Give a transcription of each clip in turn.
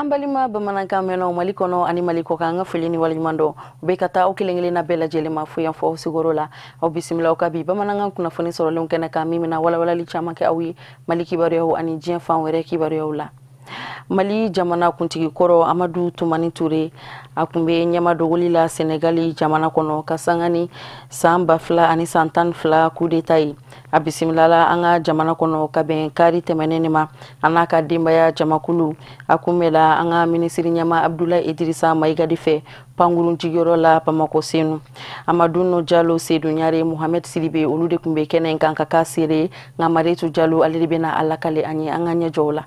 An balima bamanankan mɛnnaw Mali kɔnɔ ani Mali kɔ kan, an ka foli ni waleɲuman dɔn u bɛ ka taa aw kelen kelenna bɛɛ lajɛlen ma fo yan fɔ aw sigiyɔrɔ la. Aw bisimila aw ka bi bamanankan kunnafoni sɔrɔlenw kɛnɛ kan, min bɛna walawalali caman kɛ aw ye Mali kibaruyaw ani diɲɛ fan wɛrɛ kibaruyaw la. Mali jamana kuntigi kɔrɔ Amadu Tumani Ture, a tun bɛ ɲɛmadogoli la Senegali jamana kɔnɔ ka sanga ni san 2012 coup d'état ye. A bisimilala an ka jamana kɔnɔ ka bɛn kari tɛmɛnen de ma, a n'a ka denbaya jamakulu. A kunbɛla an ka minisiri ɲɛma Abdoulaye Idrissa Maïga de fɛ pankurun jigiyɔrɔ la Bamakɔ Senu. Amadu Jalo, Seydou Ɲare, Mohamed Sidibe, olu de tun bɛ kɛnɛ in kan ka k'a seere. Nka Mariétou Jalo, ale de bɛna a lakale an ye. An ka ɲɛjɔw la.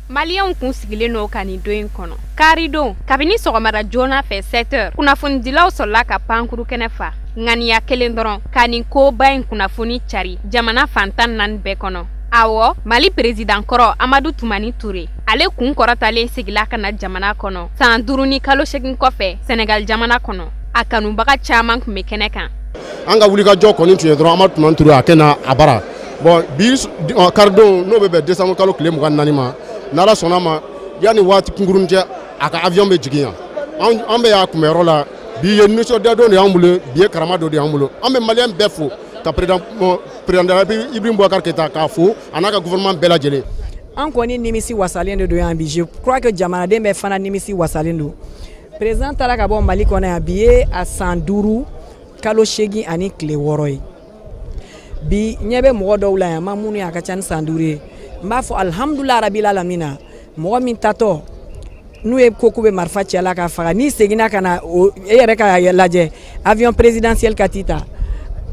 Maliyɛnw kun sigilen don ka nin don in kɔnɔ. Karidon, kabini sɔgɔmada joona fɛ 7 heures, kunnafonidilaw sɔrɔla ka pankuru kɛnɛ fa, ŋaniya kelen dɔrɔn, ka nin koba in kunnafoni cari jamana fan 14 bɛɛ kɔnɔ. Awɔ, Mali perezidan kɔrɔ Amadu Tumani Ture, ale kun kɔrɔtalen segila ka na jamana kɔnɔ san 5 ni kalo 8 kɔfɛ Senegal jamana kɔnɔ. A kanubaga caman tun bɛ kɛnɛ kan. An ka wulikajɔ kɔni tun ye dɔrɔn Amadu Tumani Ture a kɛ na a bara. Bon, bi karidon, n'o bɛ bɛn décembre kalo tile 24 ma, n'Ala sɔnna ma, yanni waati kunkurunnin cɛ, a ka avion bɛ jigin yan. An bɛ y'a kunbɛyɔrɔ la. Bi ye nisɔndiya don de y'an bolo, bi ye karama dɔ de y'an bolo. An bɛ maliyɛn bɛɛ fo, ka président de la République Ibrahim Boubacar Keïta k'a fo, a n'a ka gouvernement bɛɛ lajɛlen. An kɔni nimisi wasalen de don yan bi. Je crois que jamanaden bɛɛ fana nimisi wasalen don. Président taara ka bɔ Mali kɔnɔ yan, bi ye a san 5 kalo 8 ani tile 6 ye. Bi ɲɛ bɛ mɔgɔ dɔw la yan ma minnu ye a ka ca ni san 5 ye. N b'a fɔ alihamudulila rabil alamina. Mɔgɔ min tatɔ n'u ye ko k'u bɛ marifa ci a la k'a faga, n'i seginna ka na, e yɛrɛ ka lajɛ avion présidentiel ka t'i ta.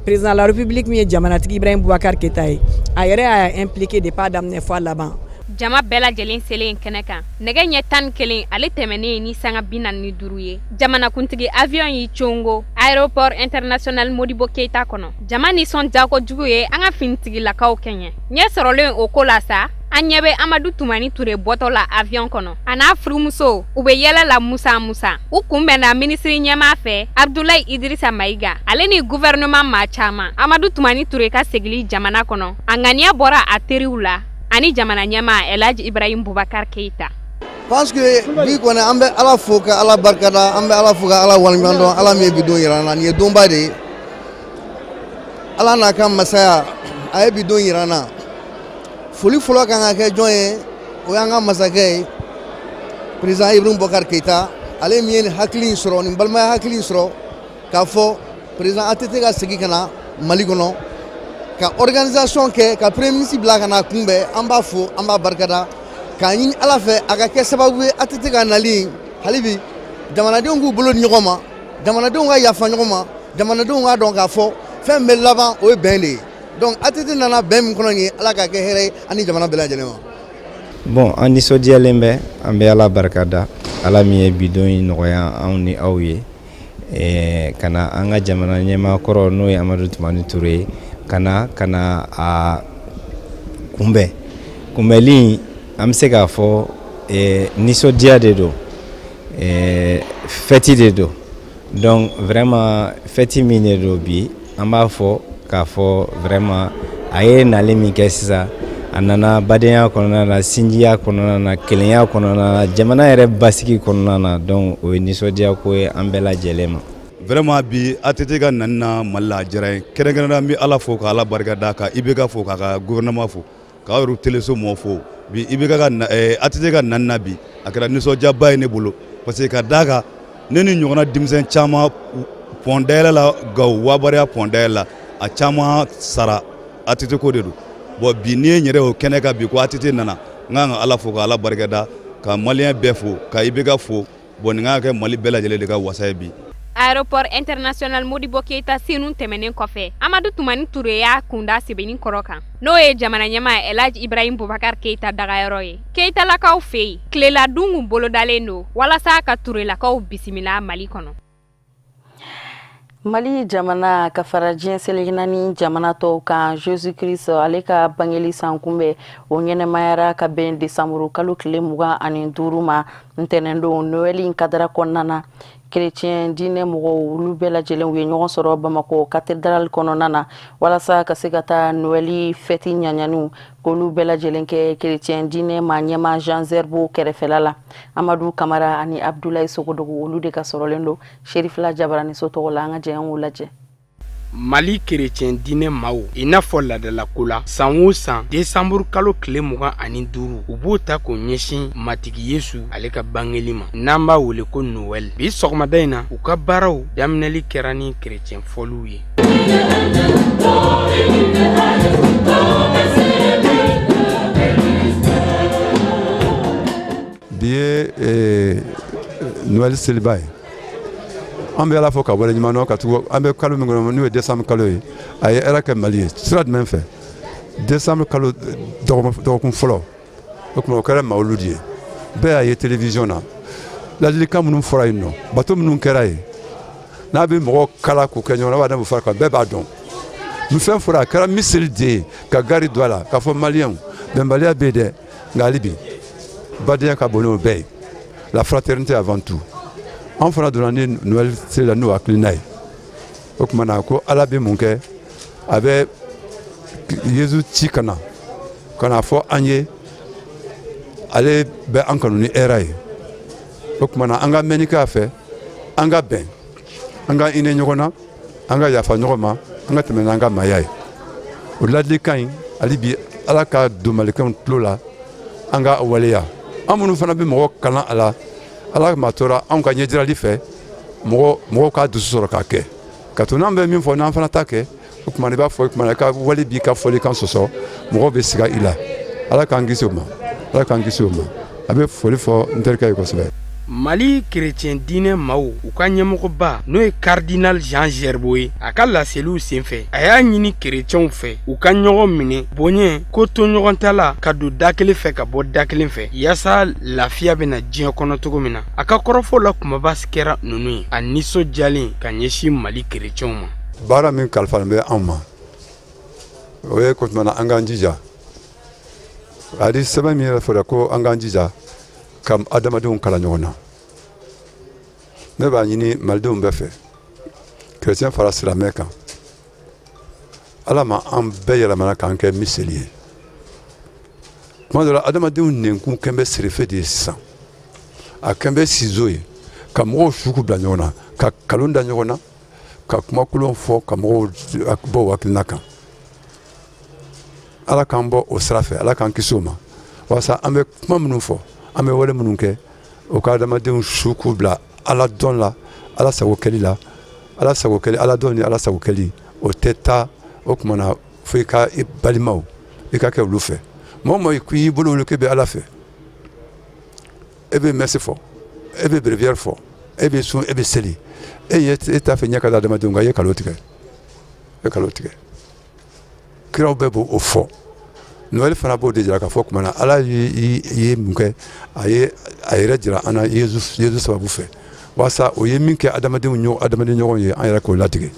Président de la République min ye jamanatigi Ibrahim Boubacar Keïta ye, a yɛrɛ y'a impliqué depuis a daminɛ fo a laban. Jama bɛɛ lajɛlen selen kɛnɛ kan nɛgɛ ɲɛ 11 ale tɛmɛnen ni sanga 45 ye, jamanakuntigi avion y'i congo aéroport international Modibo Keïta kɔnɔ. Jama nisɔndiya kojugu ye an ka finitigilakaw kɛɲɛ. Ɲɛ sɔrɔlen o ko la sa, an ɲɛ bɛ Amadu Tumani Ture bɔtɔ la avion kɔnɔ, a n'a furumuso, u bɛ yɛlɛ la musa musa. U kunbɛnna minisiri ɲɛmaa fɛ Abdoulaye Idrissa Maïga, ale ni gouvernement maa caman. Amadu Tumani Ture ka segili jamana kɔnɔ, a ŋaniya bɔra a teriw la ani jamana ɲɛmaa El Hadji Ibrahim Boubacar Keïta. Parce que bi kɔni, an bɛ Ala fo ka Ala barikada, an bɛ Ala fo ka Ala waleɲuman dɔn, Ala min ye bi don yira an na. Nin ye donba de ye. Ala n'a ka masaya, a ye bi don yira an na. Foli fɔlɔ kan ka kɛ jɔn ye? O y'an ka masakɛ ye, président Ibrahim Boubacar Keïta. Ale min ye nin hakili in sɔrɔ, nin balimaya hakili in sɔrɔ, k'a fɔ président ATT ka segin ka na Mali kɔnɔ, ka organisation kɛ, ka premier ministre bila ka na kunbɛn. An b'a fo, an b'a barikada, k'a ɲini Ala fɛ a ka kɛ sababu ye ATT ka nali hali bi jamanadenw k'u bolo di ɲɔgɔn ma, jamanadenw ka yafa ɲɔgɔn ma, jamanadenw k'a dɔn k'a fɔ fɛn bɛ laban, o ye bɛn de ye. Donc ATT nana bɛn min kɔnɔ nin ye, Ala k'a kɛ hɛrɛ ye ani jamana bɛɛ lajɛlen ma. Bon, an nisɔndiyalen bɛ, an bɛ Ala barikada, Ala min ye bi don in nɔgɔya anw ni aw ye, ka na an ka jamana ɲɛmaa kɔrɔ, n'o ye Amadu Tumani Ture ye, ka na a kunbɛn. Kunbɛnli, an bɛ se k'a fɔ nisɔndiya de don, fête de don. Donc vraiment, fête min de don bi, an b'a fɔ k'a fɔ vraiment a ye nali min kɛ sisan, a nana badenya kɔnɔna na, sinjiya kɔnɔna na, kelenya kɔnɔna na, jamana yɛrɛ basigi kɔnɔna na. Donc o ye nisɔndiya ko ye an bɛɛ lajɛlen ma. Vraiment, bi ATT ka nani na Mali la, a diyara n ye. Kɛrɛnkɛrɛnnenya, n bɛ Ala fo ka Ala barika da, ka IBK fo, k'a ka gouvernement fo, k'aw yɛrɛ teleso mɔgɔw fo. Bi IBK ka ATT ka nani na bi, a kɛra nisɔndiyaba ye ne bolo, parce que ka d'a kan, ne ni ɲɔgɔnna denmisɛn caman, pɔn dayɛlɛ la Gawo, Wabariya pɔn dayɛlɛ la, a caman sara ATT ko de don. Bon, bi n'i ye n yɛrɛ o kɛnɛ kan bi ko ATT nana, n kan ka Ala fo ka Ala barika da, ka maliyɛn bɛɛ fo, ka IBK fo. Bon, nin kan ka kɛ Mali bɛɛ lajɛlen de ka wasa ye bi. Aéroport international Modibo Keïta Senu tɛmɛnen kɔfɛ, Amadu Tumani Ture y'a kunda Sebeni kɔrɔ kan, n'o ye jamana ɲɛmaa El Hadji Ibrahim Boubacar Keïta dagayɔrɔ ye. Keïtalakaw fɛ yen, tilela dun kun bolodalen don walasa ka Turelakaw bisimila Mali kɔnɔ. Mali jamana ka fara diɲɛ seleke naani jamana tɔw kan, Jésus Christ ale ka bangeli san kunbɛn, o ɲɛnɛmayara ka bɛn desanburu kalo tile 25 ma ntɛnɛndon, Noɛli in kadara kɔnɔna na. Chrétien diinɛ mɔgɔw olu bɛɛ lajɛlen u ye ɲɔgɔn sɔrɔ Bamakɔ cathédrale kɔnɔna na walasa ka se ka taa Noël fɛti ɲaɲaniw k'olu bɛɛ lajɛlen kɛ chrétien diinɛ maa ɲɛmaa Jean Zerbo kɛrɛfɛla la. Amadu Kamara ani Abdoulaye Sogodogo olu de ka sɔrɔlen don Serifila Jabaraniso tɔgɔ la. An ka jɛ an k'u lajɛ. Mali kerecɛn diinɛ maaw i n'a fɔ ladalako la, san o san desanburu kalo tile 25, u b'o ta k'o ɲɛsin Matigi Yesu ale ka bangeli ma, n'an b'a wele ko Noël. Bi sɔgɔmada in na, u ka baaraw daminɛli kɛra ni kerecɛn fɔliw ye. Bi ye Noël seliba ye. An bɛ Ala fo ka waleɲuman dɔn ka tugu an bɛ kalo min kɔnɔ, n'o ye décembre kalo ye. A ye hɛrɛ kɛ Mali ye sira jumɛn fɛ? Décembre kalo dɔgɔkun fɔlɔ, o tuma o kɛra mawuludi ye. Bɛɛ y'a ye télévision na, ladilikan minnu fɔra yen nɔ, bato minnu kɛra yen, n'a bɛ mɔgɔw kala k'u kɛ ɲɔgɔn na, b'a dɔn fɔra kan, bɛɛ b'a dɔn. Nin fɛn fɔra, a kɛra miseli de ye ka gari don a la k'a fɔ maliyɛnw bɛnbaliya bɛ yen dɛ, nka hali bi badenya ka bon n'o bɛɛ ye. La fraternité avant tout. An fana donna ni Noël seli la n'o hakilina ye. O tuma na ko Ala bɛ mun kɛ? A bɛ Yezu ci ka na fɔ an ye ale bɛ an kanu ni hɛrɛ ye. O tuma na an ka mɛnni k'a fɛ, an ka bɛn, an ka hinɛ ɲɔgɔn na, an ka yafa ɲɔgɔn ma, an ka tɛmɛ n'an ka maaya ye. O ladilikan in hali bi Ala ka don malikanw tulo la, an ka waleya. An minnu fana bɛ mɔgɔ kalan a la, Ala ma tora anw ka ɲɛjirali fɛ, mɔgɔw k'a dusu sɔrɔ k'a kɛ. Ka to n'an bɛ min fɔ, n'an fana t'a kɛ, o tuma i b'a fɔ, o tuma i ka wale b'i ka fɔlikan sɔsɔ, mɔgɔw bɛ siga i la. Ala k'an kisi o ma, Ala k'an kisi o ma. A bɛ foli fɔ n terikɛ ye kosɛbɛ. Mali kerecɛn diinɛ maaw u ka ɲɛmɔgɔba, n'o ye cardinal Jean Zerbo ye, a ka laseliw senfɛ, a y'a ɲini kerecɛnw fɛ u ka ɲɔgɔn minɛ bonya ko to ɲɔgɔn ta la, ka don da kelen fɛ ka bɔ da kelen fɛ, yaasa lafiya bɛna diɲɛ kɔnɔ cogo min na. A ka kɔrɔfɔw la kumaba kɛra ninnu ye, a nisɔndiyalen ka ɲɛsin Mali kerecɛnw ma. Baara min kalifalen bɛ anw ma, o ye ko tuma na an k'an jija. A di sɛbɛn min yɛrɛ fɔra ko an k'an jija ka adamadenw kala ɲɔgɔn na. Ne b'a ɲini malidenw bɛɛ fɛ, kerecɛn fara silamɛ kan, Ala ma an bɛɛ yɛlɛmana k'an kɛ miseli ye. Tuma dɔ la adamadenw nɛnkun kɛn bɛ serefe de ye sisan, a kɛn bɛ sizo ye, ka mɔgɔw su k'u bila ɲɔgɔn na, ka kalon da ɲɔgɔn na, ka kumakolon fɔ, ka mɔgɔw bɔ u hakilina kan. Ala k'an bɔ o sira fɛ, Ala k'an kisi o ma, walasa an bɛ kuma minnu fɔ, an bɛ wale minnu kɛ, o ka adamadenw su k'u bila Ala dɔn la, Ala sago kɛli la. Ala sago kɛli, Ala dɔn ni Ala sago kɛli, o tɛ taa. O tuma na fo i ka i balimaw, i ka kɛ olu fɛ. Mɔgɔ o mɔgɔ k'i y'i bolo wuli k'e bɛ Ala fɛ, e bɛ messe fɔ, e bɛ bréviaire fɔ, e bɛ sun, e bɛ seli, e t'a fɛ ɲɛ ka da adamadenw kan, i ye kalon tigɛ, i ye kalon tigɛ. Kiraw bɛɛ b'o fɔ. Noël fana b'o de jira k'a fɔ tuma na Ala ye mun kɛ, a ye a yɛrɛ jira an na Yezu sababu fɛ, walasa o ye min kɛ adamadenw adamaden ɲɔgɔn ye, an yɛrɛ k'o latigɛ.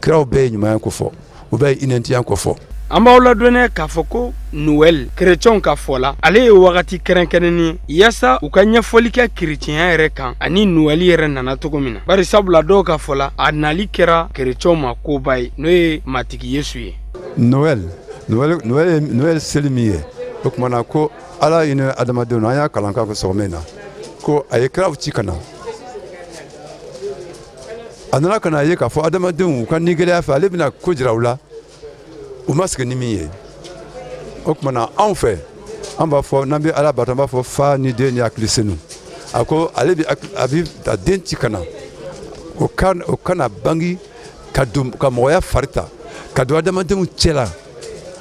Kiraw bɛɛ ye ɲumanya ko fɔ, u bɛɛ ye hinɛtiya ko fɔ. An b'aw ladɔnniya k'a fɔ ko Noël kerecɛnw ka fɔ la, ale ye wagati kɛrɛnkɛrɛnnen ye yaasa u ka ɲɛfɔli kɛ kerecɛnya yɛrɛ kan ani Noël yɛrɛ nana cogo min na. Bari sabula dɔw ka fɔ la, a nali kɛra kerecɛnw ma koba ye, n'o ye Matigi Yesu ye. Noël seli min ye, o tuma na ko Ala hinɛ adamadenw na, an y'a kalan k'a fɔ sɔgɔma in na ko a ye kiraw ci ka na. A nana ka na ye k'a fɔ adamadenw u ka nigɛlɛya fɛ, ale bɛna ko jira u la, u ma sigi ni min ye. O tuma na anw fɛ, an b'a fɔ n'an bɛ Ala bato, an b'a fɔ Fa ni Den ni Hakili Senu. A ko ale bɛ a bɛ a den ci ka na, o kana bange ka don ka mɔgɔya fari ta, ka don adamadenw cɛ la,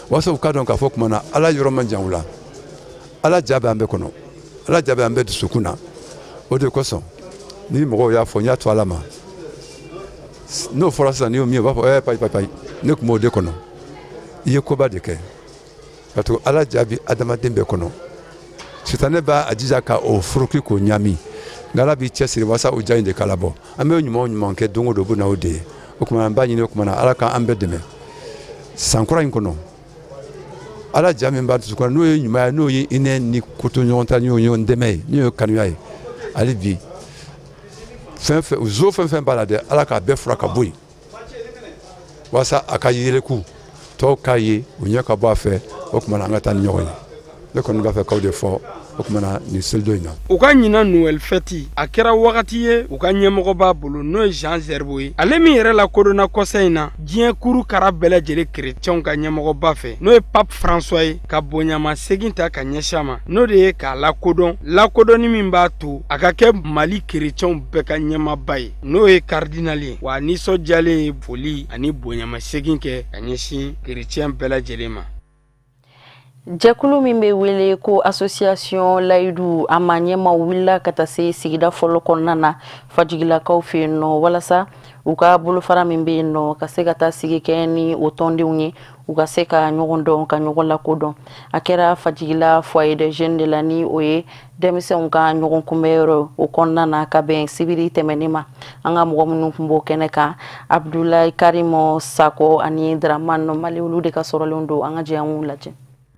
walasa u k'a dɔn k'a fɔ tuma na Ala yɔrɔ man jan u la. Ala ja bɛ an bɛɛ kɔnɔ, Ala ja bɛ an bɛɛ dusukun na. O de kosɔn ni mɔgɔw y'a fɔ, n y'a to Ala ma. N'o fɔra sisan, n'i y'o min ye, u b'a fɔ payi payi payi, ne tun b'o de kɔnɔ. I ye koba de kɛ, ka to Ala ja bɛ adamaden bɛɛ kɔnɔ. Sitanɛ b'a jija ka o foroki k'o ɲami, nka Ala b'i cɛsiri walasa o ja in de ka labɔ. An bɛ ɲuman o ɲuman kɛ don o don, o bɛ na o de ye. O tuma an b'a ɲini o tuma na Ala k'an bɛɛ dɛmɛ san kura in kɔnɔ. Ala ja min b'a dusukun na, n'o ye ɲuman ye, n'o ye hinɛ ni kotoɲɔgɔn ta, n'o ye ɲɔgɔn dɛmɛ ye, n'o ye kanuya ye, hali bi Fɛn fɛn zo fɛn fɛn b'a la dɛ, Ala k'a bɛɛ fura ka bɔ yen walasa a ka yeleku tɔw k'a ye, u ɲɛ ka bɔ a fɛ. O tuma na an ka taa ni ɲɔgɔn ye. Ne kɔni b'a fɛ k'aw de fɔ o tuma na nin selidon in na. U ka ɲinan Noël fête a kɛra wagati ye u ka ɲɛmɔgɔ b'a bolo, n'o ye Jean Zerbo ye, ale min yɛrɛ lakodɔnna kɔsa in na diɲɛ kuru kara bɛɛ lajɛlen kerecɛnw ka ɲɛmɔgɔba fɛ, n'o ye Pape François ye, ka bonyamasegin ta ka ɲɛsin a ma, n'o de ye k'a lakodɔn, lakodɔnni min b'a to a ka kɛ Mali kerecɛnw bɛɛ ka ɲɛmaaba ye, n'o ye cardinal ye. Wa nisɔndiyalen ye foli ani bonyamasegin kɛ ka ɲɛsin kerecɛn bɛɛ lajɛlen ma. Jɛkulu min bɛ wele ko association Layidu, a ma ɲɛmaw wulila ka taa se sigida fɔlɔ kɔnɔna na Fajigilakaw fɛ yen nɔ, walasa u ka bolofara min bɛ yen nɔ ka se ka taa sigi kɛ ni o tɔndenw ye, u ka se ka ɲɔgɔn dɔn, ka ɲɔgɔn lakodɔn. A kɛra Fajigila foyer des jeunes de la, ni o ye denmisɛnw ka ɲɔgɔn kunbɛyɔrɔ o kɔnɔna na, ka bɛn sibiri tɛmɛnen ma. An ka mɔgɔ minnu tun b'o kɛnɛ kan, Abdulayi Karimo Sako ani Dramane Mali, olu de ka sɔrɔlenw don. An ka jɛ an k'u lajɛ.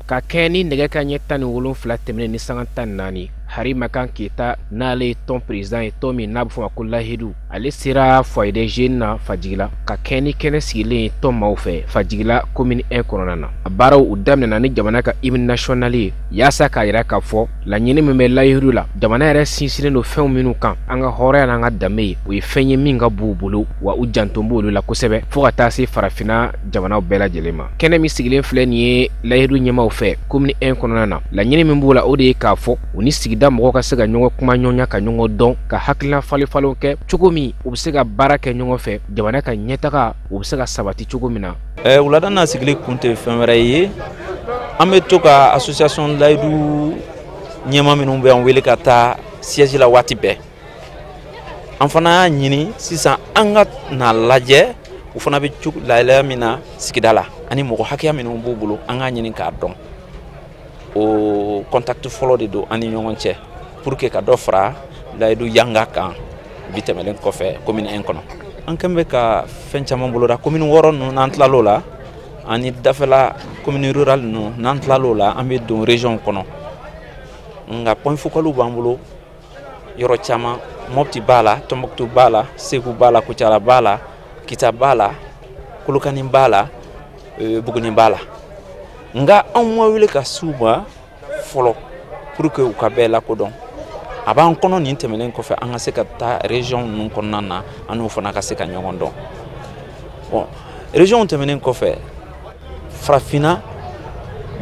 Ka kɛ ni nɛgɛ ka ɲɛ 17 tɛmɛnen ni sanga 14, Hari Makan Keyita, n'ale ye tɔn président ye, tɔn min n'a bɛ fɔ ma ko Lahidu, ale sera foyer des jeunes na Fajigila ka kɛ ni kɛnɛ sigilen ye tɔn maaw fɛ Fajigila commune 1 kɔnɔna na. A baaraw u daminɛna ni jamana ka hymne national ye, yaasa k'a yira k'a fɔ laɲini min bɛ Lahidu la, jamana yɛrɛ sinsinnen don fɛnw minnu kan, an ka hɔrɔnya n'an ka danbe ye, o ye fɛn ye min ka b'u bolo, wa u janto b'olu la kosɛbɛ, fo ka taa se farafinna jamanaw bɛɛ lajɛlen ma. Kɛnɛ min sigilen filɛ nin ye Lahidu ɲɛmaaw fɛ commune 1 kɔnɔna na, laɲini min b'o la, o de ye k'a fɔ u ni sigida mɔgɔw ka se ka ɲɔgɔn kuma ɲɔgɔnya, ka ɲɔgɔn dɔn, ka hakilina falen-falenw kɛ cogo min u bɛ se ka baara kɛ ɲɔgɔn fɛ, jamana ka ɲɛtaga u bɛ se ka sabati cogo min na. Wulada n'a sigili kun tɛ fɛn wɛrɛ ye, an bɛ to ka association Layidu ɲɛmaa minnu bɛ an wele ka taa siège la waati bɛɛ. An fana y'a ɲini sisan an ka na lajɛ u fana bɛ cogo lahalaya min na sigida la, ani mɔgɔ hakɛya minnu b'u bolo, an k'a ɲini k'a dɔn. O contact fɔlɔ de don an ni ɲɔgɔn cɛ pour que ka dɔ fara Layidu yanga kan bi tɛmɛnen kɔfɛ commune 1 kɔnɔ. An kɛn bɛ ka fɛn caman boloda commune 6 ninnu, n'an tilal'o la, ani dafɛla commune rurale ninnu, n'an tilal'o la, an bɛ don région kɔnɔ. Nka point focal b'an bolo yɔrɔ caman, Mopti b'a la, Tombouctou b'a la, Segu b'a la, Koutiala b'a la, Kita b'a la, Kolokani b'a la, Buguni b'a la. Nka anw ma wele ka s'u ma fɔlɔ pour que u ka bɛɛ lakodɔn. A b'an kɔnɔ nin tɛmɛnen kɔfɛ an ka se ka taa région ninnu kɔnɔna na, an n'u fana ka se ka ɲɔgɔn dɔn. Bon, région tɛmɛnen kɔfɛ, farafinna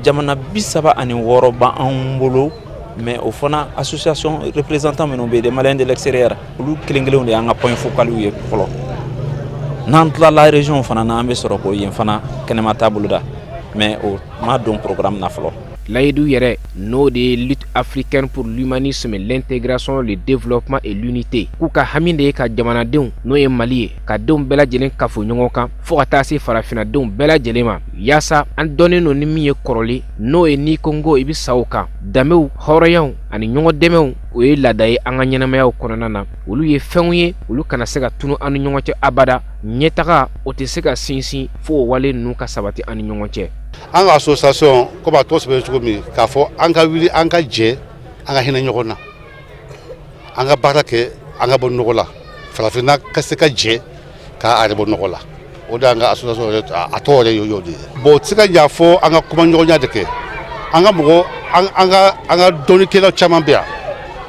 jamana 36 b'anw bolo, mais o fana association représentant minnu bɛ yen, des Maliens de l'extérieur, olu kelen kelenw de y'an ka point focal ye fɔlɔ. N'an tilala région fana na, an bɛ sɔrɔ k'o yen fana kɛnɛma t'a boloda, mais o ma don programme na fɔlɔ. Layidu yɛrɛ, n'o de ye lutte africaine pour l'humanisme, l'intégration, le développement et l'unité, k'u ka hami de ye ka jamanadenw, n'o ye Mali ye, ka denw bɛɛ lajɛlen kafo ɲɔgɔn kan fo ka taa se farafinnadenw bɛɛ lajɛlen ma, yaasa an dɔnnen don ni min ye kɔrɔlen, n'o ye n'i ko n ko i bɛ sa o kan. Danbew, hɔrɔnyaw ani ɲɔgɔn dɛmɛw, o ye laada ye an ka ɲɛnamayaw kɔnɔna na. Olu ye fɛnw ye, olu kana se ka tunu an ni ɲɔgɔn cɛ abada. Ɲɛtaga o tɛ se ka sinsin fo o wale ninnu ka sabati an ni ɲɔgɔn cɛ. An ka association, komi a tɔgɔ sɛbɛn cogo min, k'a fɔ an ka wuli, an ka jɛ, an ka hinɛ ɲɔgɔn na, an ka baara kɛ, an ka bɔ nɔgɔ la, farafinna ka se ka jɛ k'a yɛrɛ bɔ nɔgɔ la. O de y'an ka association yɛrɛ a tɔgɔ yɛrɛ y'o de ye. Bon, o tɛ se ka ɲa fɔ an ka kuma ɲɔgɔnya de kɛ. An ka mɔgɔ, an ka dɔnnikɛlaw caman bɛ yan.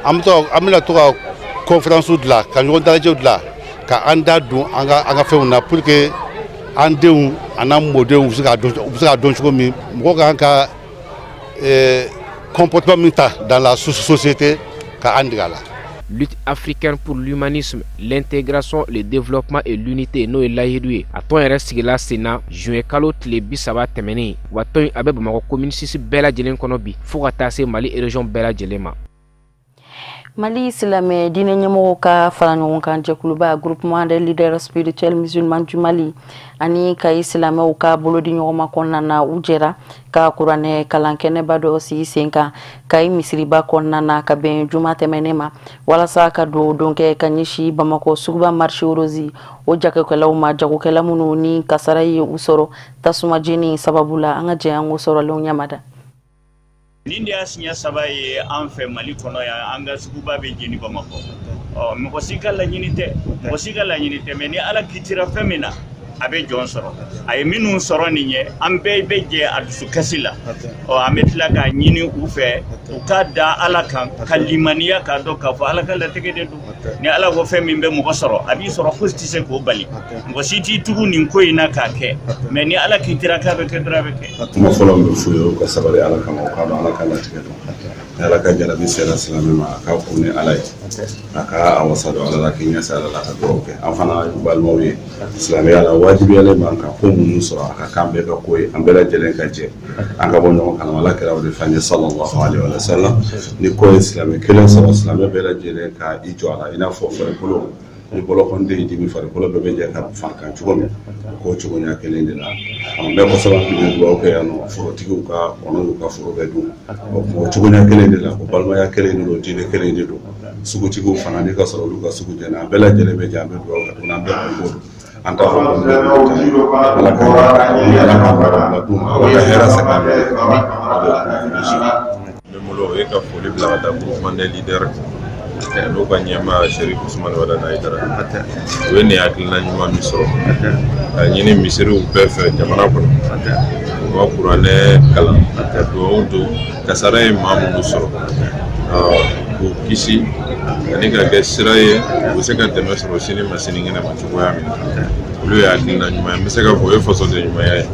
An bɛ to, an bɛna to ka conférence dilan, ka ɲɔgɔn dalajɛw dilan, ka an da don an ka fɛnw na pour que an denw a n'an mɔdenw bɛ se k'a dɔn, u bɛ se k'a dɔn cogo min mɔgɔ kan ka comportement min ta dans la société, ka an dege a la. Lutte africaine pour l'humanisme, l'intégration, le développement et l'unité, n'o ye Layidu ye, a tɔn yɛrɛ sigila sen na juin kalo tile 30 tɛmɛnen. Wa tɔn in a bɛ Bamakɔ commune 6 bɛɛ lajɛlen kɔnɔ bi, fo ka taa se Mali région bɛɛ lajɛlen ma. Mali silamɛ diinɛ ɲɛmɔgɔw ka fara ɲɔgɔn kan jɛkuluba, groupement des leaders spirituels musulmans du Mali, ani Kayi silamɛw ka bolodi ɲɔgɔnma kɔnɔna na, u jɛra ka kuranɛ kalankɛnɛba dɔ sigi sen kan Kayi misiriba kɔnɔna na ka bɛn juma tɛmɛnen ma, walasa ka dugawu don kɛ ka ɲɛsin Bamakɔ suguba marché rose o jagokɛlaw ma, jagokɛla minnu ni kasara ye u sɔrɔ tasuma jeni sababu la. An ka jɛ an k'o sɔrɔlenw ɲamada. Nin de y'a siɲɛ 3 ye an fɛ Mali kɔnɔ yan, an ka suguba bɛ jeni Bamakɔ. Ɔ mɔgɔ si ka laɲini tɛ, mɔgɔ si ka laɲini tɛ, mais ni Ala kitira fɛn min na, a bɛ jɔn sɔrɔ. A ye minnu sɔrɔ nin ye, an bɛɛ bɛ jɛ a dusukasi la. Ɔ an bɛ tila k'a ɲini u fɛ, u ka da Ala kan, ka limaniya k'a dɔn k'a fɔ Ala ka latigɛ de don. Ni Ala ko fɛn min bɛ mɔgɔ sɔrɔ, a b'i sɔrɔ, fosi tɛ se k'o bali. Mɔgɔ si t'i tugu nin ko in na k'a kɛ, mais ni Ala kitira k'a bɛ kɛ dɔrɔn, a bɛ kɛ. Kuma fɔlɔ min bɛ f'u ye, u ka sabali Ala kama, u k'a dɔn Ala ka latigɛ don. Ni Ala ka jarabi sera silamɛ ma, a k'a kun ni Ala ye, a ka a wasa don Ala la, k'i ɲɛsin Ala la, ka dugawu kɛ. An fana ye balimaw ye silamɛya la, wajibiyalen b'an kan ko minnu sɔrɔ, a ka k'an bɛɛ ka ko ye, an bɛɛ lajɛlen ka jɛ an ka bɔ ɲɔgɔn kalama. Ala kɛra o de f'an ye sallallahu alaihi wa sallam. Ni ko ye silamɛ kelen sɔrɔ, silamɛ bɛɛ lajɛlen ka i jɔ a la, i n'a fɔ farikolo ni bɔlɔkɔnden y'i dimi, farikolo bɛɛ bɛ jɛ ka farikan cogo min, k'o cogoya kelen de la. An bɛɛ kosɛbɛ, an bɛ dugawu kɛ yan nɔ, forotigiw ka kɔnɔ y'u ka foro bɛɛ dun, o cogoya kelen de la, ko balimaya kelen de don, diinɛ kelen de don. Sugutigiw fana, n'i ka sɔrɔ olu ka sugu jɛna, an bɛɛ lajɛlen bɛ jɛ, an bɛ dugawu kɛ tuguni, an bɛɛ kungo don. An t'a fɔ ko bɛɛ ta Ala ka Ala ka baara bila d'u ma, Ala ka hɛrɛ segin an bɛɛ ma. Ne bolo, o ye ka foli bila ka taa groupement des leaders n'u ka ɲɛmaa Chérif Ousmane Madani Haïdara. U ye nin hakilina ɲuman min sɔrɔ ka ɲini misiriw bɛɛ fɛ jamana kɔnɔ, u ka kuranɛ kalan ka dugawu don kasara ye maa minnu sɔrɔ, k'u kisi ani ka kɛ sira ye u bɛ se ka dɛmɛ sɔrɔ sini ma sinikɛnɛ ma cogoya min na. Olu ye hakilina ɲuman ye, n bɛ se k'a fɔ o ye fasoden ɲumanya ye.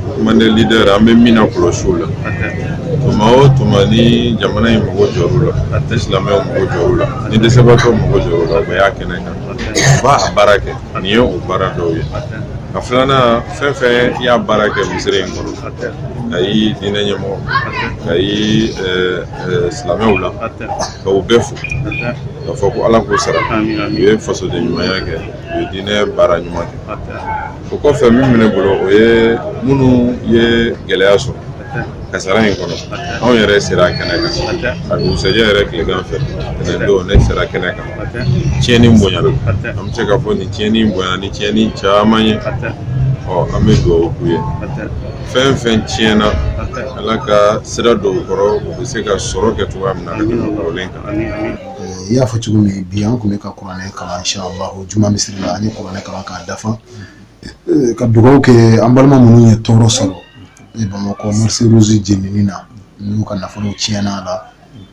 Groupement des leaders, an bɛ min na kɔlɔsi u la, tuma o tuma ni jamana in mago jɔr'u la, ni silamɛw mago jɔr'u la, ni dɛsɛbaatɔw mago jɔr'u la, u bɛ y'a kɛnɛ kan, u b'a baara kɛ. Nin ye o baara dɔw ye. A filanan, fɛn fɛn y'a baara kɛ misiri in kɔnɔ, ka yi diinɛ ɲɛmɔgɔ, ka yi silamɛw la, ka u bɛɛ fo k'a fɔ ko Ala k'u sara. U ye fasoden ɲumanya kɛ, u ye diinɛ baara ɲuman kɛ. O kɔfɛ, min bɛ ne bolo, o ye minnu ye gɛlɛya sɔrɔ kasara in kɔnɔ. Anw yɛrɛ sera kɛnɛ kan a dugusɛjɛ yɛrɛ tilegan fɛ, ntɛnɛn don ne sera kɛnɛ kan. Tiɲɛni bonyana, an bɛ se k'a fɔ nin tiɲɛni bonyana ni tiɲɛni caman ye. Ɔ an bɛ dugawu k'u ye, fɛn fɛn tiɲɛna, Ala ka sira dɔw kɔrɔ, u bɛ se ka sɔrɔ kɛ cogoya min na ka tɛmɛ kɔrɔlen kan. I y'a fɔ cogo min, bi an tun bɛ ka kuranɛ kalan inshallah juma misiri la. An ye kuranɛ kalan k'a dafa, ka dugawu kɛ an balima minnu ye tɔɔrɔ sɔrɔ Bamakɔ Marché Rouge jenini na, n'u ka nafolo tiɲɛna a la,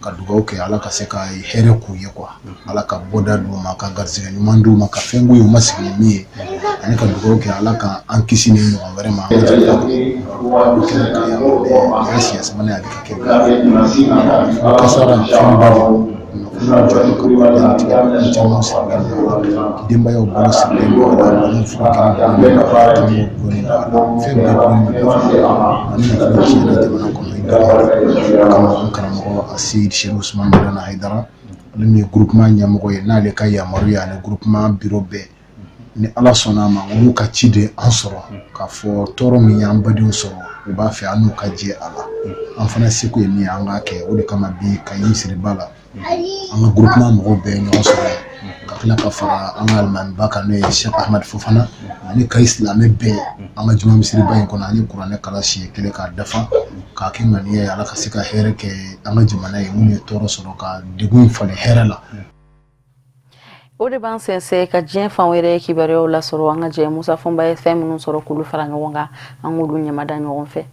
ka dugawu kɛ Ala ka se ka hɛrɛ k'u ye quoi, Ala ka bɔda d'u ma, ka garisɛgɛ ɲuman d'u ma, ka fɛn k'u ye u ma sigi ni min ye, ani ka dugawu kɛ Ala ka an kisi ni ɲɔgɔn wɛrɛ ma an ka jamana kɔnɔ. O kɛnɛ kan yan, nin y'a siɲɛ sabanan ye a bɛ ka kɛ. Kasara fɛnba de nafolo jɔlen ka bɔ diɲɛlatigɛ la, caman sirilen don a la, denbayaw bolo sirilen don a la, banaw furakɛli gulonnen don a la, taamaw gulonnen don a la, fɛn bɛɛ gulonnen don a la. Ani nafolo tiɲɛna jamana kɔnɔ, i dɔgɔyara. O kama, an karamɔgɔ Aseyid Chérif Ousmane Madani Haïdara, ale min ye groupement ɲɛmɔgɔ ye, n'ale ka yamaruya ani groupement bureau bɛɛ, ni Ala sɔnna a ma, olu ka ci de an sɔrɔ k'a fɔ tɔɔrɔ min y'an badenw sɔrɔ, u b'a fɛ an n'u ka jɛ a la. An fana seko ye min ye, an k'a kɛ. O de kama bi ka misiriba la, an ka groupement mɔgɔw bɛɛ ye ɲɔgɔn sɔrɔ yen, ka tila ka fara an ka alimamiba kan, n'o ye Cheikh Ahmad Fofana, ani kayi silamɛ bɛɛ. An ka juma misiriba in kɔnɔ, an ye kuranɛ kalan siɲɛ kelen k'a dafa, k'a kɛ ŋaniya ye Ala ka se ka hɛrɛ kɛ an ka jamana ye, minnu ye tɔɔrɔ sɔrɔ, ka degun in falen hɛrɛ la. O de b'an sɛnsɛn ka diɲɛ fan wɛrɛ kibaruyaw lasɔrɔ. An ka jɛ Musa Fɔnba ye fɛn minnu sɔrɔ k'olu fara ɲɔgɔn kan, an k'olu ɲɛmada ɲɔgɔn fɛ.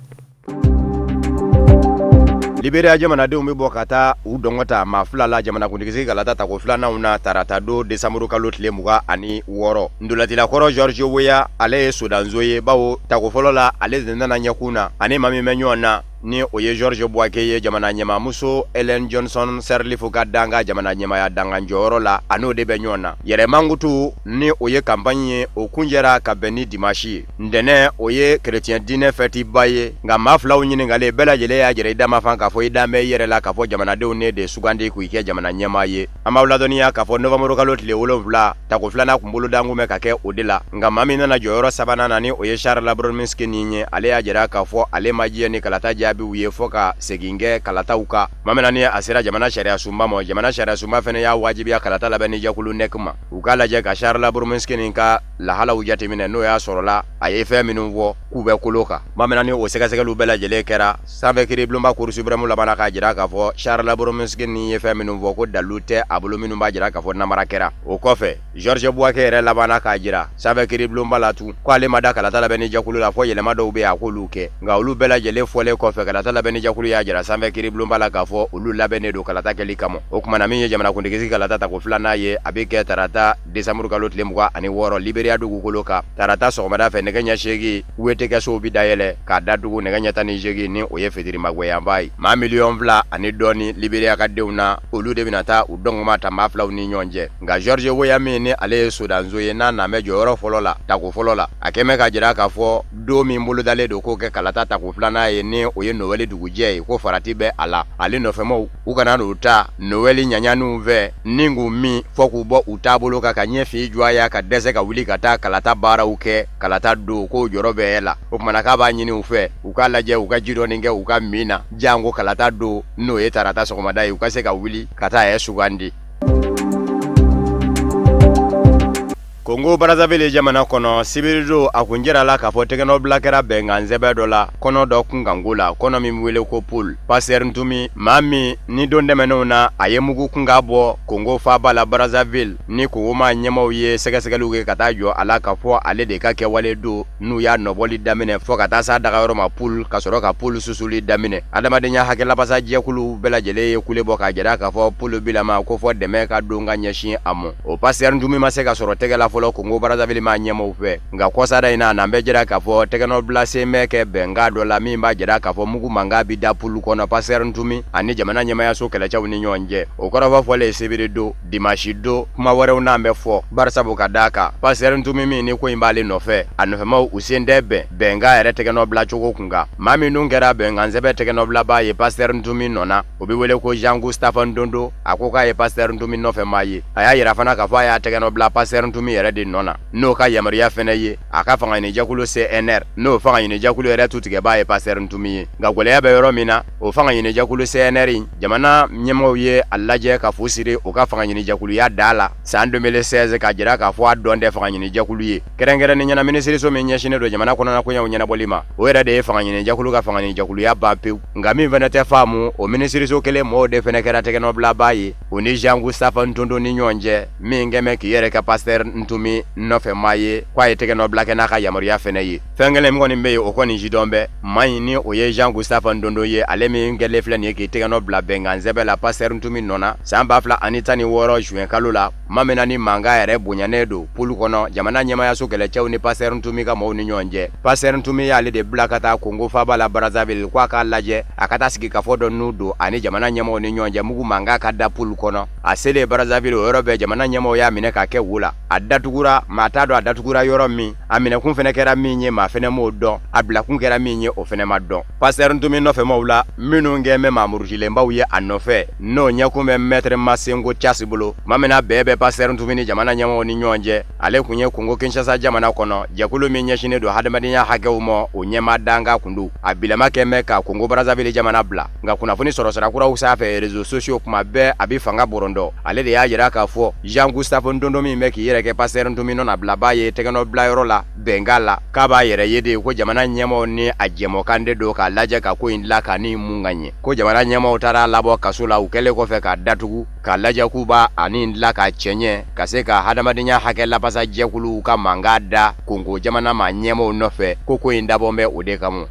Liberia jamanadenw bɛ bɔ ka taa u dɔngɔ ta maa fila la jamanakuntigi kalata tako filananw na tarata don desanburu kalo tile 26. Ntolantilakɔrɔ George Weah, ale ye sodanzo ye, bawo tako fɔlɔ la ale de nana ɲɛkun na. Ani maa min bɛ ɲɔgɔn na, ni o ye George Boakai ye, jamana ɲɛmaamuso Ellen Johnson Sirleaf ka danga jamana ɲɛmaaya dangan jɔyɔrɔ la, a n'o de bɛ ɲɔgɔn na. Yɛrɛ mankutu ni o ye campagne ye, o kuncɛra ka bɛn ni dimanche ye. Ntɛnɛn, o ye chrétien diinɛ fɛtiba ye, nka maa filaw ɲininkalen bɛɛ lajɛlen y'a jira i dama fan k'a fɔ i dan bɛ i yɛrɛ la, k'a fɔ jamanadenw ne de sugandi k'u kɛ jamana ɲɛmaa ye. An b'aw ladɔnniya k'a fɔ novembre kalo tile 7, tako filanan kun bolodankun bɛ ka kɛ o de la. Nka maa min nana jɔyɔrɔ sabanan na, ni o ye Charles Bromsky ye, ale y'a jira k'a fɔ ale ma diɲɛ ni kalata jaabiw ye fɔ ka segin kɛ kalataw kan. Maa min na ni a sera jamana sariya sunba ma, jamana sariya sunba fana y'a wajibiya kalata labɛnni jɛkulu NEC ma, u k'a lajɛ ka Charles Bromsky ka lahalaw jateminɛ n'o y'a sɔrɔla a ye fɛn minnu fɔ k'u bɛ kolo kan. Tuma min na ni o sɛgɛsɛgɛliw bɛɛ lajɛlen kɛra, sanfɛ kiiribulonba Cour suprême labanna k'a jira k'a fɔ Charles Brumskine ni ye fɛn minnu fɔ ko dalu tɛ a bolo minnu b'a jira k'a fɔ namara kɛra. O kɔfɛ George Boakye yɛrɛ labanna k'a jira sanfɛ kiiribulonba la tun ko ale ma da kalata labɛnni jɛkulu la fɔ yɛlɛma dɔw bɛ yen a k'olu kɛ. Nka olu bɛɛ lajɛlen fɔlen kɔfɛ, kalata labɛnni jɛkulu y'a jira sanfɛ kiiribulonba la k'a fɔ olu labɛnnen don kalata kɛli kama. O tuma na min ye jamanakuntigi sigi kalata tako filanan ye, a bɛ kɛ tarata desanburu kalo tile 26 Liberia dugukolo kan. Tarata sɔgɔmada fɛ nɛgɛ ɲɛ 8 wetekɛsow bɛ dayɛlɛ k'a datugu nɛgɛ ɲɛ 18 ni o ye fitirimagoyanba ye. Maa 2 miliyɔn ani dɔɔni Liberia ka denw na, olu de bɛna taa u dɔnkoma ta maa filaw ni ɲɔgɔn cɛ. Nka George Weah min ni ale ye sodanso ye n'a nan bɛ jɔyɔrɔ fɔlɔ la tako fɔlɔ la, a kɛmɛ ka jira k'a fɔ don min bolodalen don k'o kɛ kalata tako filanan ye ni o ye Nowɛli dugujɛ ye, ko farati bɛ a la. Ale nɔfɛmaw u kana n'u ta Nowɛli ɲaɲaniw fɛ ni k'u min fɔ k'u bɔ u taabolo kan ka ɲɛfin jɔya ka dɛsɛ ka wuli ka taa kalata baaraw kɛ kalata don k'o jɔrɔ bɛ e la. O tuma na k'a b'a ɲini u fɛ u k'a lajɛ u ka ji dɔɔni kɛ u ka min na janko kalata don n'o ye tarata sɔgɔmada ye, u ka se ka wuli ka taa yɛrɛ sugandi. Kongo Brazzaville jamana kɔnɔ, sibiridon a kun jirala k'a fɔ tɛgɛnɔbila kɛra bɛnkan sɛbɛn dɔ la kɔnɔ dɔ kunkanko la, kɔnɔ min wele ko Paul Pasteur Ntumi, maa min ni don tɛmɛnenw na a ye mugu kunkan bɔ Kongo faaba la Brazzaville ni Kongo maa ɲɛmaaw ye sɛgɛsɛgɛliw kɛ ka taa jɔ a la k'a fɔ ale de ka kɛwale don n'u y'a nɔbɔli daminɛ fɔ ka taa s'a dagayɔrɔ ma Paul, ka sɔrɔ ka Paul susuli daminɛ. Adamadenya hakɛlabasa jɛkulu bɛɛ lajɛlen ye kule bɔ k'a jira k'a fɔ Paul bilama ko fɔ dɛmɛ ka don ka ɲɛsin a ma. O Pasteur Ntumi ma se ka sɔrɔ tɛgɛ la fɔlɔ Kongo Brazzaville maa ɲɛmaaw fɛ. Nka kɔsada in na, n'an bɛ jira k'a fɔ tɛgɛnɔbila sen bɛ kɛ bɛnkan dɔ la min b'a jira k'a fɔ mugu mankan bɛ da Paul kɔnɔ Pasteur Ntumi ani jamana ɲɛmaayaso kɛlɛcɛw ni ɲɔgɔn cɛ. O kɔrɔfɔ fɔlen sibiri don, dimanche don, kuma wɛrɛw n'an bɛ fɔ barisabu ka d'a kan Pasteur Ntumi min ni ko in b'ale nɔfɛ, a nɔfɛmaw u sen tɛ bɛn bɛnkan yɛrɛ tɛgɛnɔbila cogo kun kan. Maa min dun kɛra bɛnkan sɛbɛn tɛgɛnɔbilabaa ye Pasteur Ntumi nɔ na, o bɛ wele ko Jean Gustave Ndondo. A ko k'a ye Pasteur Ntumi nɔfɛ maa ye. A y'a yira fana k'a fɔ a y'a tɛgɛnɔbila Pasteur Ntumi yɛrɛ de nɔ na, n'o ka yamaruya fɛnɛ ye a ka fangaɲinijɛkulu CNR, n'o fangaɲinijɛkulu yɛrɛ tutigɛbaa ye Pasteur Ntumi ye. Nka gɛlɛya bɛ yɔrɔ min na, o fangaɲinijɛkulu CNR in, jamana ɲɛmaaw ye a lajɛ ka fu siri o ka fangaɲinijɛkuluya da la san 2016 k'a jira k'a fɔ a dɔn tɛ fangaɲinijɛkulu ye. Kɛrɛnkɛrɛnnenya la minisiriso min ɲɛsinnen don jamana kɔnɔna koɲɛw ɲɛnabɔli ma, o yɛrɛ de ye fangaɲinijɛkulu ka fangaɲinijɛkuluya ban pewu. Nka min fɛnɛ tɛ faamu, o minisiriso kelen mɔgɔw de fɛnɛ kɛra tɛgɛnɔbilabaa ye o ni Jean Gustave Ntondo ni ɲɔgɔn cɛ, min kɛmɛ k'i yɛrɛ kɛ Pasteur Ntumi nɔfɛ maa ye k'a ye tɛgɛnɔbila kɛ n'a ka yamaruya fɛnɛ ye. Fɛn kelen min kɔni bɛ yen, o kɔni sidɔn bɛ maa in ni o ye Jean Gustave Ndondo ye, ale min kɛlen filɛ nin ye k'i tɛgɛnɔ bila bɛnkan sɛbɛn la Pasteur Ntumi nɔ na san 2016 juin kalo la. Maa min na ni mankan yɛrɛ bonyanen don Paul kɔnɔ jamana ɲɛmaayaso kɛlɛcɛw ni Pasteur Ntumi ka mɔgɔw ni ɲɔgɔn cɛ. Pasteur Ntumi y'ale de bila ka taa Kongo faaba la Brazzaville k'a k'a lajɛ a ka taa sigi kafɔ dɔ n'u don ani jamana ɲɛmaaw ni ɲɔgɔn cɛ mugu mankan ka da Paul kɔnɔ. A selen Brazzaville, o yɔrɔ bɛɛ jamana ɲɛmaaw y'a minɛ k'a kɛ wo la. A datugura, maa t'a dɔn a datugura yɔrɔ min, a minɛkun fɛnɛ kɛra min ye maa fɛnɛ m'o dɔn, a bilakun kɛra min ye o fɛnɛ ma dɔn. Pasteur Ntumi nɔfɛmaw la minnu kɛ bɛ maamurusilenbaw ye a nɔfɛ, n'o ɲɛkun bɛ Maître Masengo Thias bolo, maa min na bɛɛ bɛ Pasteur Ntumi ni jamana ɲɛmaaw ni ɲɔgɔn cɛ. Ale kun ye Kongo Kinshasa jamana kɔnɔ jɛkulu min ɲɛsinnen don hadamadenya hakɛw ma, o ɲɛmaa dankan kun don. A bilama kɛ bɛ ka Kongo Brazzaville jamana bila. Nka kunnafoni sɔrɔsira kuraw sanfɛ réseaux sociaux kuma bɛɛ a bɛ fanga bɔrɔndɔ. Ale de y'a jira k'a fɔ Jean Gustave Ndondo min bɛ k'i yɛrɛ kɛ Pasteur Ntumi nɔnabilabaa ye tɛgɛnɔbilayɔrɔ la bɛnkan la, k'a b'a yɛrɛ ye de ko jamana ɲɛmaaw ni a jɛmɔkan de don k'a lajɛ ka ko in dilan ka ni mun ka ɲɛ. Ko jamana ɲɛmaaw taara labɔ kaso la u kɛlen kɔfɛ k'a datugu, k'a lajɛ k'u b'a ani dilan k'a cɛɲɛ ka se ka hadamadenya hakɛ labasa jɛkuluw ka mankan da Kongo jamana maa ɲɛmaaw nɔfɛ, ko in dabɔ bɛ o de kama.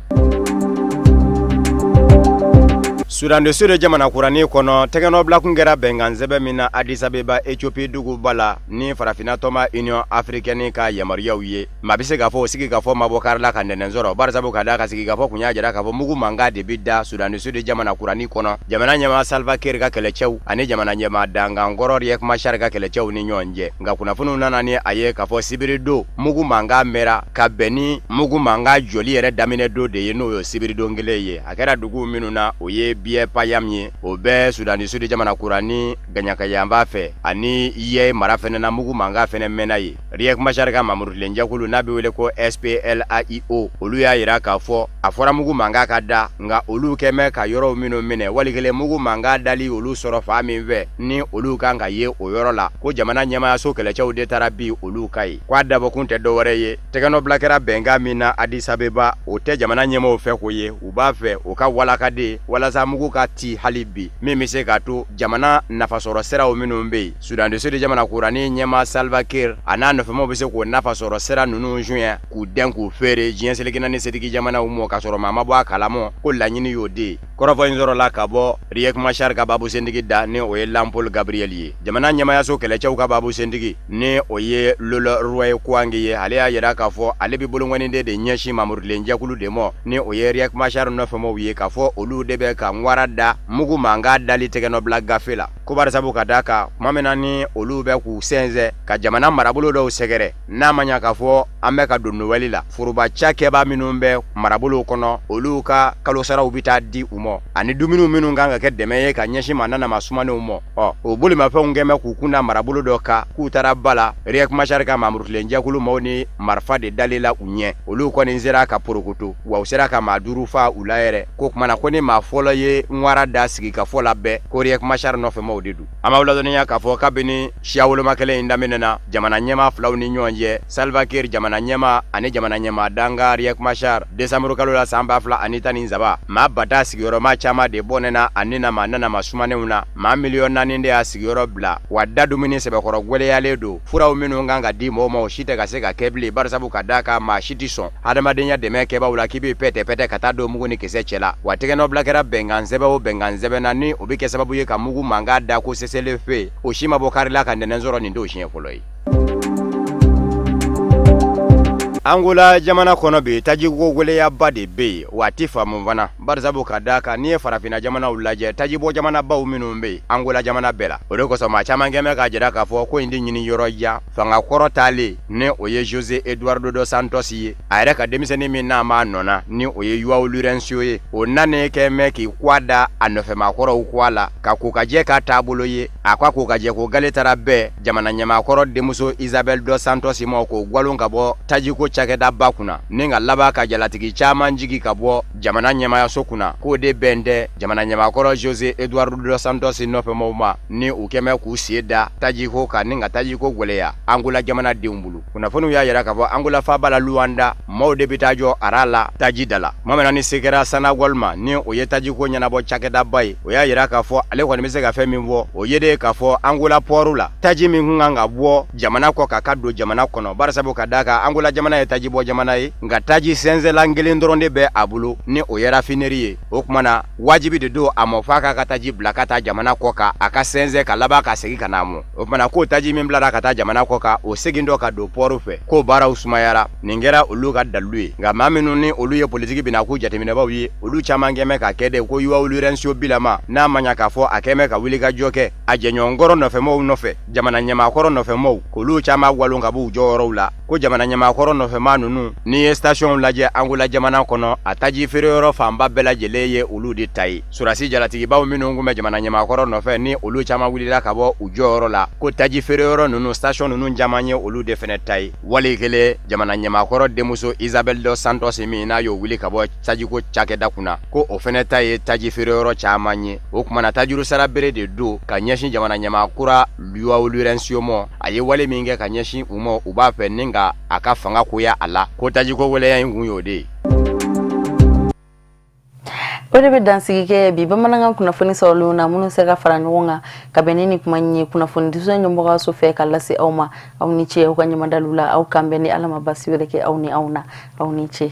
Soudan du Sud jamana kuranin kɔnɔ, tɛgɛnɔbila kun kɛra bɛnkan sɛbɛn min na Addis Abeba Ethiopie duguba la ni farafinna tɔnba Union africaine ka yamaruyaw ye. Maa bɛ se k'a fɔ o sigikafɔ ma bɔ kari la ka nɛnɛn sɔrɔ, barisabu ka d'a ka sigikafɔ kun y'a jira k'a fɔ mugu mankan de bɛ da Soudan du Sud jamana kuranin kɔnɔ, jamana ɲɛmaa Salva Kiir ka kɛlɛcɛw ani jamana ɲɛmaa dankan kɔrɔ Riek Machar ka kɛlɛcɛw ni ɲɔgɔn cɛ. Nka kunnafoniw nana ni a ye k'a fɔ sibiri don mugu mankan mɛra ka bɛn ni mugu mankan jɔli yɛrɛ daminɛ don de ye, n'o ye sibiridon kelen ye. A kɛra dugu minnu na, o ye Biye Payam ye, o bɛ Soudan du Sud jamana kura ni gaɲakayanba fɛ ani Ye mara fɛnɛ na mugu mankan fɛnɛ mɛnna ye. Riek Machar ka mamurutilen jɛkulu n'a bɛ wele ko SPLAIO, olu y'a yira k'a fɔ a fɔra mugu mankan ka da, nka olu kɛmɛ ka yɔrɔw minnu minɛ walikelen mugu mankan dali olu sɔrɔ fan min fɛ ni olu kan ka ye o yɔrɔ la, ko jamana ɲɛmaayaso kɛlɛcɛw de taara bi olu ka ye. K'a dabɔkun tɛ dɔwɛrɛ ye, tɛgɛnɔbila kɛra bɛnkan min na Addis Abeba, o tɛ jamana ɲɛmaaw fɛ ko ye, u b'a fɛ o ka walaka de walasa mugu ka ci hali bi min bɛ se k'a to jamana nafasɔrɔ siraw minnu bɛ yen. Soudan du Sud jamana kura ni ɲɛmaa Salva Kiir a n'a nɔfɛmaw bɛ se k'o nafasɔrɔ sira ninnu suɲɛ k'u dɛn k'u feere diɲɛ seleke naani setigi jamanaw mɔ k'a sɔrɔ maa ma bɔ a kalama ko laɲini y'o de ye. Kɔrɔfɔ in sɔrɔla ka bɔ Riek Machar ka babusentigi da ni o ye Lampol Gabriel ye. Jamana ɲɛmaayaso kɛlɛcɛw ka babusentigi ni o ye Lolo Roy Kwangi ye, ale y'a yira k'a fɔ ale bɛ bolonkɔniden de ɲɛsin mamurutilen jɛkulu de mɔ ni o ye Riek Machar nɔfɛmaw ye, k'a fɔ olu de bɛ ka ŋwara da mugu mankan dali tɛgɛnɔbila gafe la. Ko barisabu ka d'a kan tuma min na ni olu bɛ k'u sɛnsɛn ka jamana marabolo dɔw sɛgɛrɛ, n'a ma ɲa k'a fɔ an bɛ ka don Noël la, foroba cakɛba minnu bɛ marabolow kɔnɔ olu ka kalosaraw bɛ taa di u ma ani dumuniw minnu kan ka kɛ dɛmɛ ye ka ɲɛsin maa nana sumanenw ma. Ɔ o bolimafɛnw kɛmɛ k'u kun da marabolo dɔ kan k'u taara ba la, Riek Machar ka mamurutilen jɛkulu maaw ni marifa de dalila u ɲɛ, olu kɔni sera ka porokoto, wa u sera ka maa 5 fa u la yɛrɛ. Ko kumana ko ni maa fɔlɔ ye ŋwara da sigikafɔ la bɛɛ, ko Riek Machar nɔfɛmaw de don. An b'aw ladɔnniya k'a fɔ kabini siya woloma kɛlɛ in daminɛna jamana ɲɛmaa filaw ni ɲɔgɔn cɛ, Salva Kiir jamana ɲɛmaa ani jamana ɲɛmaa danga Riek Machar, décembre kalo la san 2013, maa bata sigiyɔrɔma caman de bɔnɛna a ni na maa nana sumanenw na, maa 4 miliyɔn de y'a sigiyɔrɔ bila, wa da dumuni sɛbɛkɔrɔ gwɛlɛyalen don, furaw minnu kan ka di mɔgɔw ma o si tɛ ka se ka kɛ bilen, barisabu ka d'a kan maa si tɛ sɔn hadamadenya dɛmɛ kɛbaaw la k'i bɛ pɛtɛ pɛtɛ ka taa don mugu ni kisɛ cɛ la. Wa tɛgɛnɔbila kɛra bɛnkan sɛbɛn o bɛnkan sɛbɛn na ni o bɛ kɛ sababu ye ka mugu mankan da ko seselen fɛ, o si ma bɔ kari la ka nɛnɛ sɔrɔ, nin t'o siɲɛ fɔlɔ ye. Angola jamana kɔnɔ bi tajiko gwɛlɛyaba de bɛ yen, wa a ti faamu fana, barisabu ka d'a kan n'i ye farafinna jamanaw lajɛ tajibɔ jamanabaw minnu bɛ yen Angola jamana bɛɛ la, o de kosɔn maa caman kɛn bɛ k'a jira k'a fɔ ko in tɛ ɲini yɔrɔ jan. Fanga kɔrɔ taalen ni o ye José Eduardo dos Santos ye, a yɛrɛ ka denmisɛnnin min n'a m'a nɔ na ni o ye João Lourenço ye, o nanen kɛn bɛ k'i kwa da a nɔfɛmaakɔrɔw kwa la ka kokajɛ k'a taabolo ye. A ko a kokajɛ ko gale taara bɛɛ jamana ɲɛmaakɔrɔ denmuso Isabel dos Santos ma k'o gwalon ka bɔ tajiko cakɛda ba kunna ni ka laban ka jalatigi caman jigi ka bɔ jamana ɲɛmaayaso kunna, k'o de bɛn tɛ jamana ɲɛmaakɔrɔ José Eduardo dos Santos nɔfɛmaw ma ni u kɛmɛ k'u sen da tajiko kan ni ka tajiko gwɛlɛya Angola jamana denw bolo. Kunnafoniw y'a yira k'a fɔ Angola faaba la Luanda, maaw de bɛ taa jɔ ara la taji da la. Tuma min na ni se kɛra Sanagol ma ni o ye tajiko ɲɛnabɔ cakɛdaba ye, o y'a yira k'a fɔ ale kɔni bɛ se ka fɛn min fɔ o ye de k'a fɔ Angola pɔriw la taji min kun kan ka bɔ jamana kɔ ka don jamana kɔnɔ, barisabu ka d'a kan Angola jamana ye tajibɔ jamana ye, nka taji sɛnsɛnlan kelen dɔrɔn de bɛ a bolo ni o ye raffinerie ye. O tuma na wajibi de don a ma f'a k'a ka taji bila ka taa jamana kɔ kan a ka sɛnsɛn ka laban ka segin ka na a mɔ. O tuma na k'o taji min bilara ka taa jamana kɔ kan o segin dɔ ka don pɔriw fɛ, k'o baaraw sumayara. Nin kɛra olu ka dalilu ye. Nka maa minnu ni olu ye politiki bina k'u jateminɛbaw ye, olu caman kɛn bɛ ka kɛ de ko João Lourenço bilama n'a ma ɲa k'a fɔ a kɛn bɛ ka wuli ka jɔ kɛ a jɛɲɔgɔnkɔrɔ nɔfɛmaw nɔfɛ, jamana ɲɛmaakɔrɔ nɔfɛmaw, k'olu caman walon ka b'u jɔyɔrɔw la. Ko jamana ɲɛmaakɔrɔ nɔfɛmaa ninnu, n'i ye station lajɛ Angola jamana kɔnɔ, a taji feereyɔrɔ fanba bɛɛ lajɛlen ye olu de ta ye. Surasi jalatigibaw minnu kun bɛ jamana ɲɛmaakɔrɔ nɔfɛ ni olu caman wulila ka bɔ u jɔyɔrɔ la, ko taji feereyɔrɔ ninnu station ninnu caman ye olu de fɛnɛ ta ye. Wali kelen jamana ɲɛmaakɔrɔ denmuso Isabel dos Santos min n'a y'o wuli ka bɔ tajiko cakɛda kunna, ko o fɛnɛ ta ye taji feereyɔrɔ caman ye. O kumana tajuru sara bere de don ka ɲɛsin jamana ɲɛmaakura João Lourenço ma. A ye wale min kɛ ka ɲɛsin u ma, u b'a fɛ ni ka a ka fanga koya a la, ko tajiko waleya in kun y'o de ye. O de bɛ dansigi kɛ bi bamanankan kunnafoni sɔrɔlenw na minnu sera ka fara ɲɔgɔn kan ka bɛn ni nin kuma in ye kunnafonidiso ɲɛmɔgɔyaso fɛ ka lase aw ma. Aw ni ce aw ka ɲɛmadaliw la, aw kan bɛn ni Ala ma basi wɛrɛ kɛ aw ni aw na. Aw ni ce.